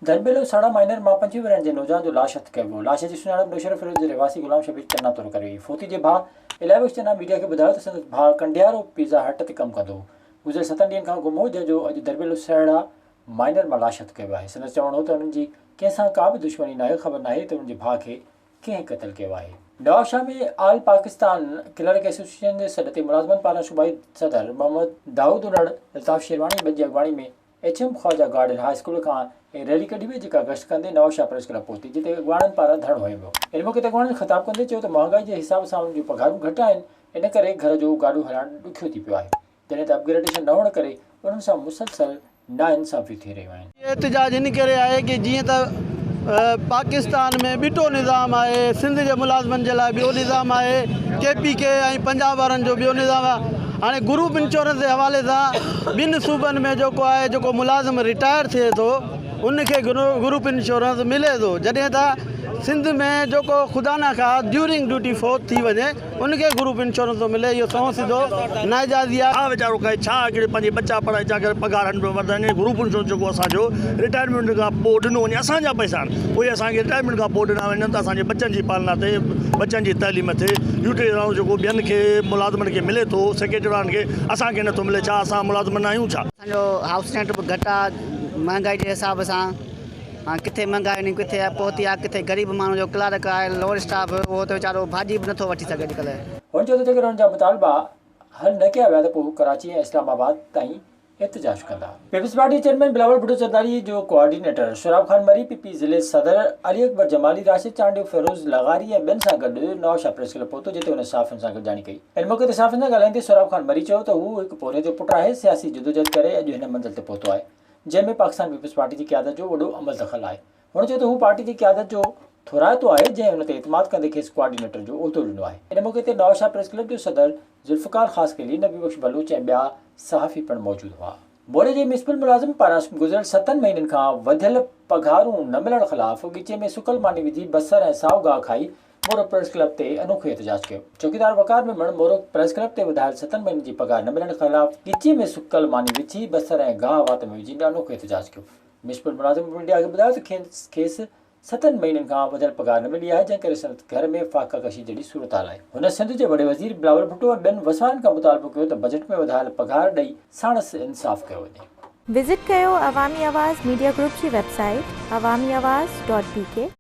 Darbelo ساڙا minor مان 25 ورهين جي نوجوان جو لاش هٿ ڪيو ويو. لاش جي سڃاڻپ نوشهروفيروز جي رهواسي غلام شبير چنا طور ڪري وئي. فوتي جي ڀاء الاهي بخش چنا ميڊيا کي ٻڌايو ته سندس ڀاء ڪنڊيارو پيزا هٽ تي ڪم ڪندو هو. گذريل ستن ڏينهن کان گم هو جنهن جو اڄ درٻيلو سهڙا مائنر مان لاش هٿ ڪيو ويو آهي. سندس چوڻ هو ته انهن جي ڪنهن سان ڪا به دشمني ناهي خبر ناهي ته انهن جي ڀاء کي ڪنهن قتل ڪيو آهي. نوابشاهه ۾ آل پاڪستان ڪلرڪ ايسوسيئيشن جي سڏ تي ملازمن پاران صوبائي صدر محمد دائود انڙ، الطاف شيرواني ۽ ٻين جي اڳواڻي ۾ H M Khawaja garden high school کان ريلي ڪڍي وئي جيڪا گشت ڪندي نوابشاهه پريس ڪلب پهتي جتي اڳواڻن پاران ڌرڻو هنيو ويو. ان موقعي تي اڳواڻن خطاب ڪندي چيو ته مهانگائي جي حساب سان انهن جون پگهارون گهٽ آهن ان ڪري گهر جو گاڏو هلائڻ ڏکيو ٿي پيو آهي جڏهن ته اپگريڊيشن نه هئڻ ڪري انهن سان مسلسل ناانصافيون ٿي رهيون آهن. هي احتجاج ان ڪري آهي ڪي جيئن ته پاڪستان ۾ ٻٽو نظام آهي سنڌ جي ملازمن جي لاء ٻيو نظام آهي ڪي پي ڪي ۽ پنجاب وارن جو ٻيو نظام آهي هاڻي گروپ انشورنس جي حوالي سان ٻن صوبن ۾ جيڪو آهي جيڪو ملازم رٽائر ٿئي ٿو ان کي گروپ انشورنس ملي ٿو جڏهن ته سنڌ ۾ جيڪو خدا نخواست ڊيورنگ ڊيوٽي فوت ٿي وڃي ان کي گروپ انشورنس ٿو ملي اهو سنئون سڌو ناجائزي آهي. ڇا ويچارو ڪري ڇا هڪڙي پنهنجي ٻچا پڙهائي ڇا ڪري پگهار هن پيو وڌائين ۽ گروپ انشورنس جيڪو اسان جو رٽائرمينٽ کان پوء ڏنو وڃي اسان جا پئسا آهن اهي اسان کي رٽائرمينٽ کان پوء ڏنا وڃن ته اسان جي ٻچن جي پالنا ٿئي ٻچن جي تعليم ٿئي يوٽي الائونس جيڪو ٻين کي ملازمن کي ملي ٿو سيڪريٽري وارن کي اسان کي نٿو ملي ڇا اسان ملازم نه آهيون ڇا. اسان جو هائوس رينٽ به گهٽ آ مهانگائي جي حساب سان هاڻ ڪٿي مهانگائي وڃي ڪٿي پهتي آ ڪٿي غريب ماڻهو جو ڪلارڪ آهي لوئر اسٽاف اهو ته ويچارو ڀاڄي به نٿو وٺي سگهي اڄڪلهه. هن چيو ته جيڪڏهن انهن جا مطالبا حل نه ڪيا ويا ته پوء هو ڪراچي ۽ اسلام آباد تائين احتجاج ڪندا. Peoples party chairman Bilawal Bhutto Zardari جو coordinator Sohrab Khan Marri, P P ضلعي صدر علي اڪبر جمالي، راشد چانڊيو، فيروز لغاري ۽ ٻين سان گڏ نوابشاهه پريس ڪلب پهتو جتي هن صحافين سان گڏجاڻي ڪئي. ان موقعي تي صحافين سان ڳالهائيندي سهراب خان مري چيو ته هو هڪ پورهيت جو پٽ آهي، سياسي جدوجهد ڪري اڄ هن منزل تي پهتو آهي، جنهن ۾ پاڪستان پيپلز پارٽي جي قيادت جو وڏو عمل دخل آهي. هن چيو ته هو پارٽي جي قيادت جو ٿورائتو آهي، جنهن هن تي اعتماد ڪندي کيس ڪوآرڊينيٽر جو عهدو ڏنو آهي. ان موقعي تي نوابشاهه پريس ڪلب جو صدر ذوالفقار خاصخيلي، نبي بخش بلوچ ۽ ٻيا صحافي پڻ موجود هئا. موري جي ميونسپل ملازم پاران گذريل ستن مهينن کان وڌيل پگهارون نه ملڻ خلاف ڳچي ۾ سڪل ماني وجهي بصر ۽ سائو گاهه کائي مورو پريس ڪلب تي انوکو احتجاج ڪيو. چوڪيدار وقار ميمڻ مورو پريس ڪلب تي وڌايل ستن مهينن جي پگهار نه ملڻ خلاف ڳچي ۾ سڪل ماني وجهي بصر ۽ گاهه وات ۾ وجهي انوکو احتجاج ڪيو. ميونسپل ملازم ميڊيا کي ٻڌايو ته کيس ستن مهينن کان وڌيل پگهار نه ملي آهي جنهن ڪري سندس گهر ۾ فاقه ڪشي جهڙي صورتحال آهي. هن سنڌ جي وڏي وزير بلاول ڀٽو ۽ ٻين وسوارن کان مطالبو ڪيو ته بجيٽ ۾ وڌايل پگهار ڏئي ساڻس انصاف ڪيو وڃي. وزٽ ڪيو عوامي آواز ميڊيا گروپ جي website Awami Awaz dot B K.